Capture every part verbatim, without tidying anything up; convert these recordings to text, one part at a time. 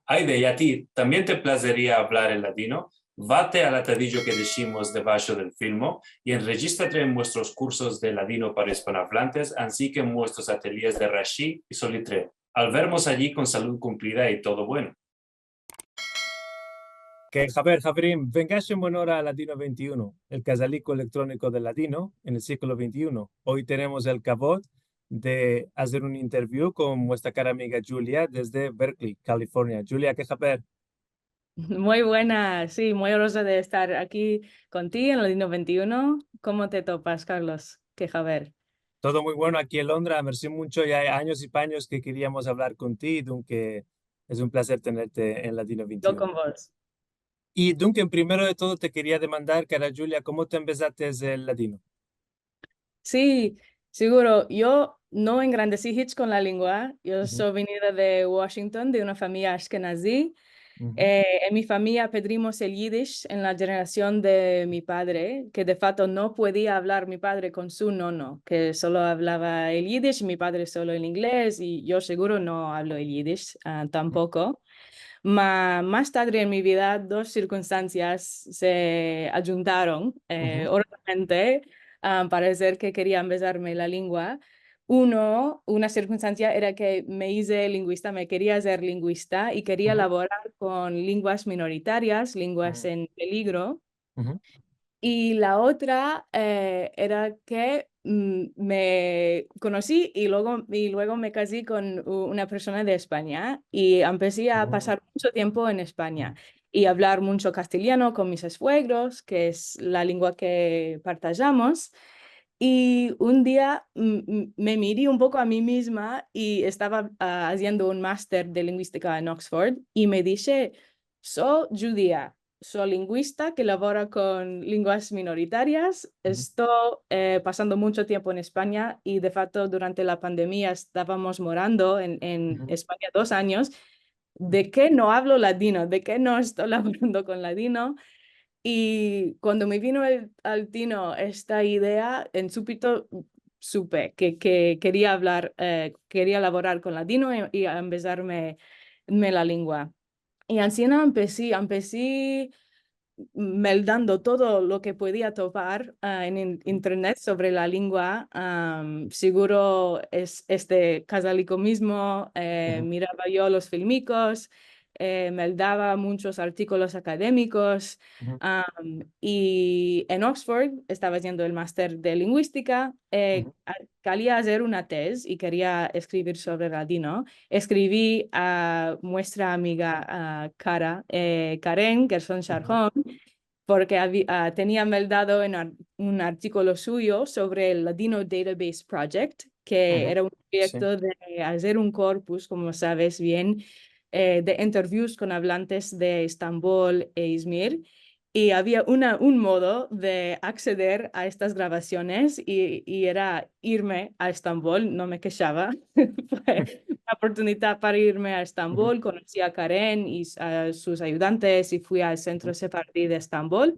Ayde, i a ti, tambien te plazeria avlar el ladino? Vate al atadijo ke deshimos debasho del filmo i enrejistrate en muestros kursos de ladino para ispanoavlantes, ansi ke en muestros atelyes de Rashi i Solitreo. Al vermos ayi kon salud kumplida i todo bueno. Ke haber, haverim, vengash en buena ora a Ladino vente i uno, el kazaliko elektroniko del ladino en el siglo vente i uno. Oy tenemos el kavod de azer un interview kon muestra kara amiga Julia desde Berkeley, California. Julia, ke haber? Muy buena, si, muy onroza de estar aki kon ti en Ladino vente i uno. Komo te topas, Carlos? Ke haber? Todo muy bueno aki en Londra. Mersi muncho, ya ay anyos i panyos ke keriamos avlar kon ti, dunke es un plazer tenerte en Ladino vente i uno. Yo kon vos. I dunke, en primero de todo, te keria demandar, kara Julia, komo te ambezates el ladino? Si, seguro. Yo no engrandesi hich kon la lengua. Yo so venida de Washington, de una famiya ashkenazi. Eh, en mi famiya pedrimos el yidish en la jenerasion de mi padre, ke de fakto no puedia avlar mi padre kon su nono, ke solo avlava el yidish, mi padre solo el inglez, i yo seguro no avlo el yidish, a, tampoko. Ma, mas tadre en mi vida, dos sirkunstansias se ayuntaron, eh, oramente, a, para azer ke keria ambezarme la lengua. Uno, una sirkunstansia era ke me ize linguista, me keria azer linguista i keria lavorar kon lenguas minoritarias, lenguas en peligro. I la otra, eh, era ke, mm, me konosi i luego, i luego me kazi kon u-, una persona de Espanya i empesi a pasar muncho tiempo en Espanya i avlar muncho kastelyano kon mis esfuegros, ke es la lengua ke partajamos. I un dia, mm, mm, me miri un poko a mi mizma i estava, a, aziendo un master de linguistika en Oxford i me dishe, so djudia, so linguista ke lavora kon lenguas minoritarias, esto, eh, pasando muncho tiempo en Espanya i, de fakto, durante la pandemia estavamos morando en, en Espanya dos anyos. De ke no avlo ladino? De ke no esto lavorando kon ladino? I kuando me vino el, al tino esta idea, en supito supe ke, ke keria avlar, eh, keria lavorar kon ladino i, i ambezarme, me la lengua. I ansina empesi, empesi meldando todo lo ke puedia topar, a, en in-, internet sovre la lengua. Am, seguro es, este kazaliko mizmo, eh, mirava yo los filmikos, eh, meldava munchos artikolos akademikos, am, i en Oxford estava aziendo el master de linguistika, eh, a-, kalia azer una tes i keria eskrivir sovre ladino. Eskrivi a muestra amiga, a, kara, eh, Karen Gerson Sharhon, porke avi-, a, tenia meldado en ar-, un artikolo suyo sovre el Ladino Database Project, ke era un proyekto de azer un korpus, komo saves bien, eh, de interviews kon avlantes de Estambol e Izmir, i avia una, un modo de akseder a estas gravasiones i, i era irme a Estambol, no me keshava. Fue una oportunidad para irme a Estambol, konosi a Karen i s-, a sus ayudantes i fui al Sentro Sefaradi de Estambol.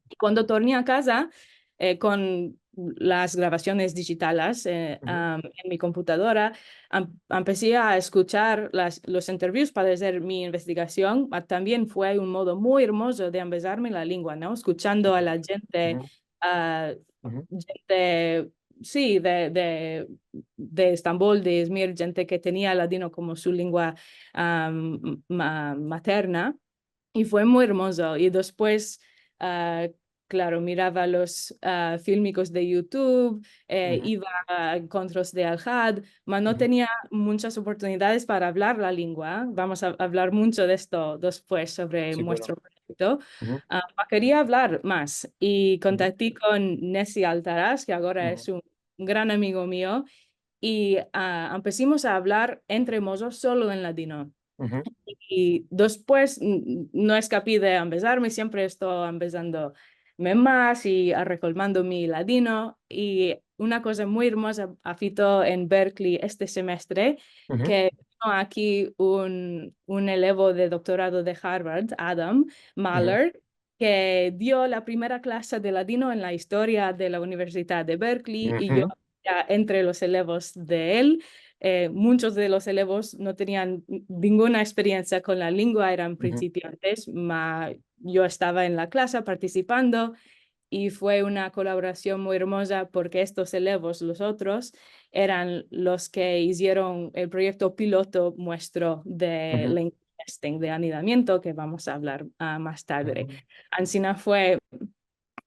I kuando torni a kaza, eh, kon las gravasiones dijitalas, eh, am, en mi komputadora, am-, empesi a eskuchar las, los interviews para azer mi investigasion, ma tambien fue un modo muy ermozo de ambezarme la lengua, no? Eskuchando a la djente, a, djente, si, de, de, de Estambol, de Izmir, djente ke tenia ladino komo su lengua, am, ma-, materna. I fue muy ermozo. I despues, a, klaro, mirava los, a, filmikos de YouTube, eh, iva a enkontros de Alhad, ma no tenia munchas oportunidades para avlar la lengua. Vamos a avlar muncho de esto despues sovre muestro proyekto. A, ma keria avlar mas. I kontakti kon Nessi Altaras, ke agora es un gran amigo mio, i, a, empesimos a avlar entre mozotros solo en ladino. I despues, n-, n-, no eskapi de ambezarme, siempre esto ambezandome mas i arrekolmando mi ladino. I una koza muy ermoza afito en Berkeley este semestre, ke vino aki un, un elevo de doktorado de Harvard, Adam Mahler, ke dio la primera klase de ladino en la istoria de la Universidad de Berkeley, i yo era entre los elevos de el, eh, munchos de los elevos no tenian ninguna eksperiensia kon la lengua, eran prinsipiantes, ma yo estava en la klase partisipando, i fue una kolaborasion muy ermoza porke estos elevos, los otros, eran los ke izieron el proyekto piloto muestro de language testing, de anidamiento, ke vamos a avlar, ah, mas tarde. Ansina fue,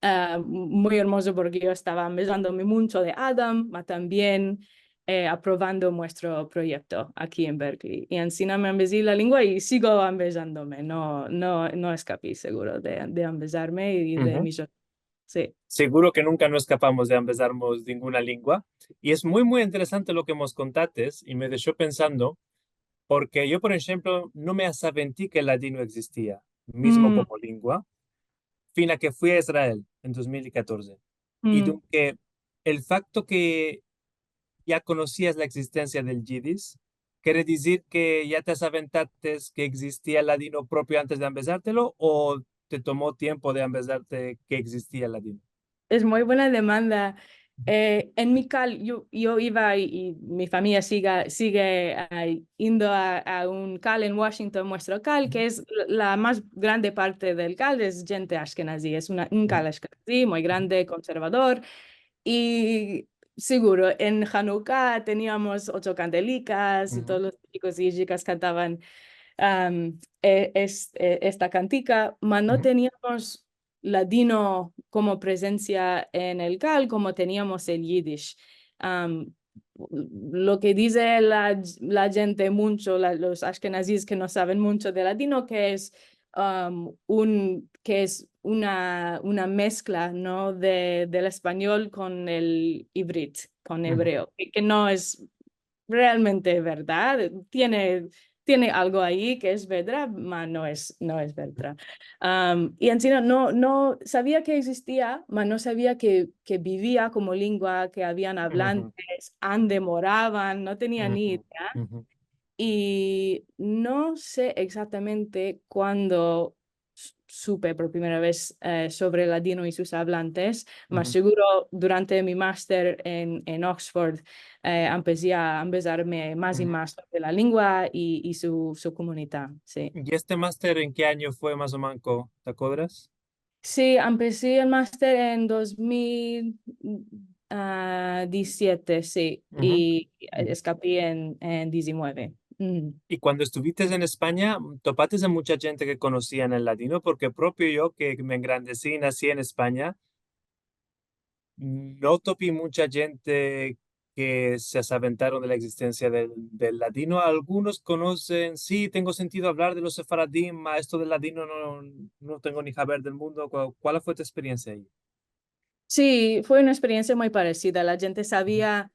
ah, muy ermozo porke yo estava ambezandome muncho de Adam, ma tambien, eh, aprovando muestro proyekto aki en Berkeley. I ansina me ambezi la lengua i sigo ambezandome. No, no, no eskapi seguro de, de ambezarme i de mis... Si. Seguro ke nunka no eskapamos de ambezarmos ninguna lengua. I es muy, muy interesante lo ke mos kontates i me desho pensando, porke yo, por enshemplo, no me asaventi ke el ladino egzistia, mizmo komo lengua, fina ke fui a Israel en dos mil katorze. I dunke el fakto ke ya konosias la egzistensia del yidish, kere dizir ke ya te asaventates ke egzistia el ladino propio antes de ambezartelo, o te tomo tiempo de ambezarte ke egzistia el ladino? Es muy buena demanda. Eh, en mi kal, yo, yo iva i, i mi famiya siga, sige, ah, indo a, a un kal en Washington, muestro kal, ke es la, la mas grande parte del kal, es djente ashkenazi, es una, un kal ashkenazi muy grande, konservador, i seguro, en Hanuka teniamos ocho kandelikas i todos los chikos i chikas kantavan, am, e-, es-, e-, esta kantika, ma no teniamos ladino komo prezensia en el kal komo teniamos el yidish. Am, lo ke dize la, la djente muncho, la, los ashkenazis ke no saven muncho de ladino, ke es, am, un, ke es una, una meskla, no, de, del espanyol kon el ivrit, kon ebreo, ke, ke no es realmente verdad. Tiene, tiene algo ayi ke es verdad, ma no es, no es verdad. Am, i ansina no, no savia ke egzistia, ma no savia ke, ke bivia komo lengua, ke avian avlantes, ande moravan, no tenia ni idea. I no se egzaktamente kuando s-, supe por primera vez, eh, sovre ladino i sus avlantes, ma seguro durante mi master en, en Oxford, eh, empesi a ambezarme mas i mas sovre la lengua i, i su, su komunidad, si. I este master en ke anyo fue mas o manko, te akodras? Si, empesi el master en dos mil, ah, diezisiete, si, i eskapi en, en dizinueve. I kuando estuvites en Espanya, topates a muncha djente ke konosian el ladino? Porke propio yo, ke me engrandesi i nasi en Espanya, no topi muncha djente ke se asaventaron de la egzistensia del, del ladino. Algunos konosen, si, tengo sentido avlar de los sefaradim, ma esto del ladino no, no tengo ni haber del mundo. Kua-, kual fue tu eksperiensia ayi? Si, fue una eksperiensia muy paresida. La djente savia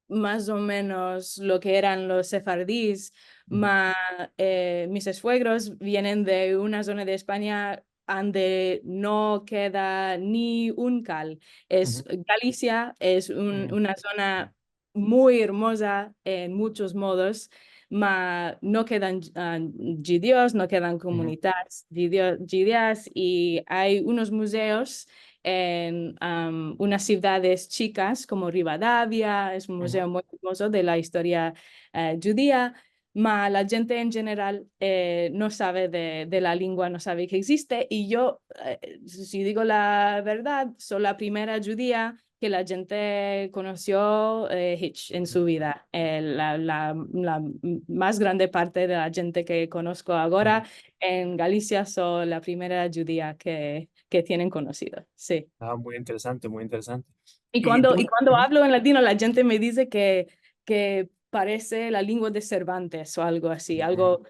mas o menos lo ke eran los sefardis, ma, eh, mis esuegros vienen de una zona de Espanya ande no keda ni un kal. Es, Galicia es un, una zona muy ermoza en munchos modos, ma no kedan, ah, djudios, no kedan komunidades djudio-, djudias, i ay unos muzeos en, am, unas sivdades chikas komo Rivadavia, es un muzeo muy famozo de la istoria, eh, djudia, ma la djente en jeneral, eh, no save de, de la lengua, no save ke egziste, i yo, eh, si digo la verdad, so la primera djudia ke la djente konosio, eh, hich en su vida. Eh, la, la, la mas grande parte de la djente ke konosko agora en Galicia so la primera djudia ke, ke tienen konosido. Si. Ah, muy interesante, muy interesante. I kuando, i kuando avlo en ladino, la djente me dize ke, ke parese la lengua de Cervantes o algo asi, algo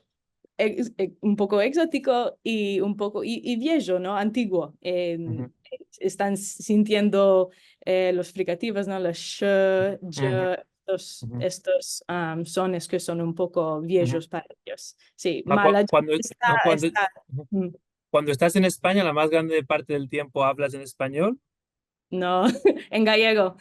ex-, e-, un poko egzotiko i un poko, i, i viejo, no? Antiguo. Em, estan sintiendo, eh, los frikativos, no? Los sh, j, estos, estos, am, sones ke son un poko viejos para eyos. Si, ma la djente esta, esta, kuando estas en Espanya, la mas grande parte del tiempo avlas en espanyol? No, en gayego.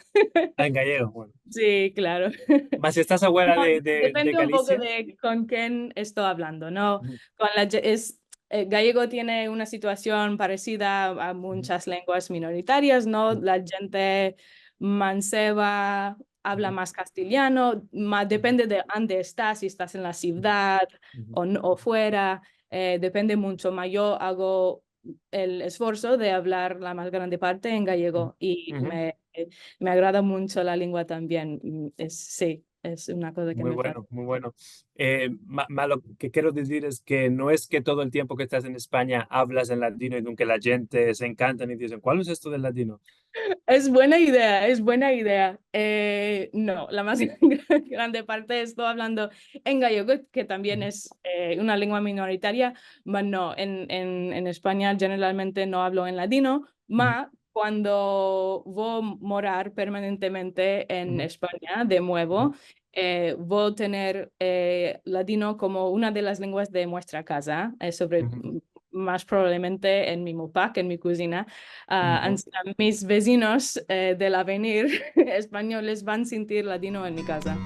Ah, en gayego, bueno. Si, klaro. Ma si estas afuera de, de, de Galicia. Depende un poko de kon ken esto avlando, no? Kon la dje-, es, eh, gayego tiene una situasion paresida a munchas lenguas minoritarias, no? La djente manseva, avla mas kastelyano, ma depende de ande estas, si estas en la sivdad o, o fuera, eh, depende muncho, ma yo ago el esforso de avlar la mas grande parte en gayego i me, me agrada muncho la lengua tambien. Mm, es, si, es una koza ke me fasina. Muy bueno, muy bueno. Eh, ma, ma lo ke kero dizir es ke no es ke todo el tiempo ke estas en Espanya avlas en ladino i dunke la djente se enkantan i dizen, "Kualo es esto del ladino?" Es buena idea, es buena idea. Eh, no, la mas grande parte esto avlando en gayego, ke tambien es, eh, una lengua minoritaria, ma no, en, en, en Espanya generalmente no avlo en ladino, ma kuando vo morar permanentemente en Espanya de muevo, eh, vo tener, eh, ladino komo una de las lenguas de muestra kaza, eh, sovre, mas probablemente en mi mupak, en mi kuzina. Ah, ansina mis vezinos, eh, del avenir espanyoles van sintir ladino en mi kaza.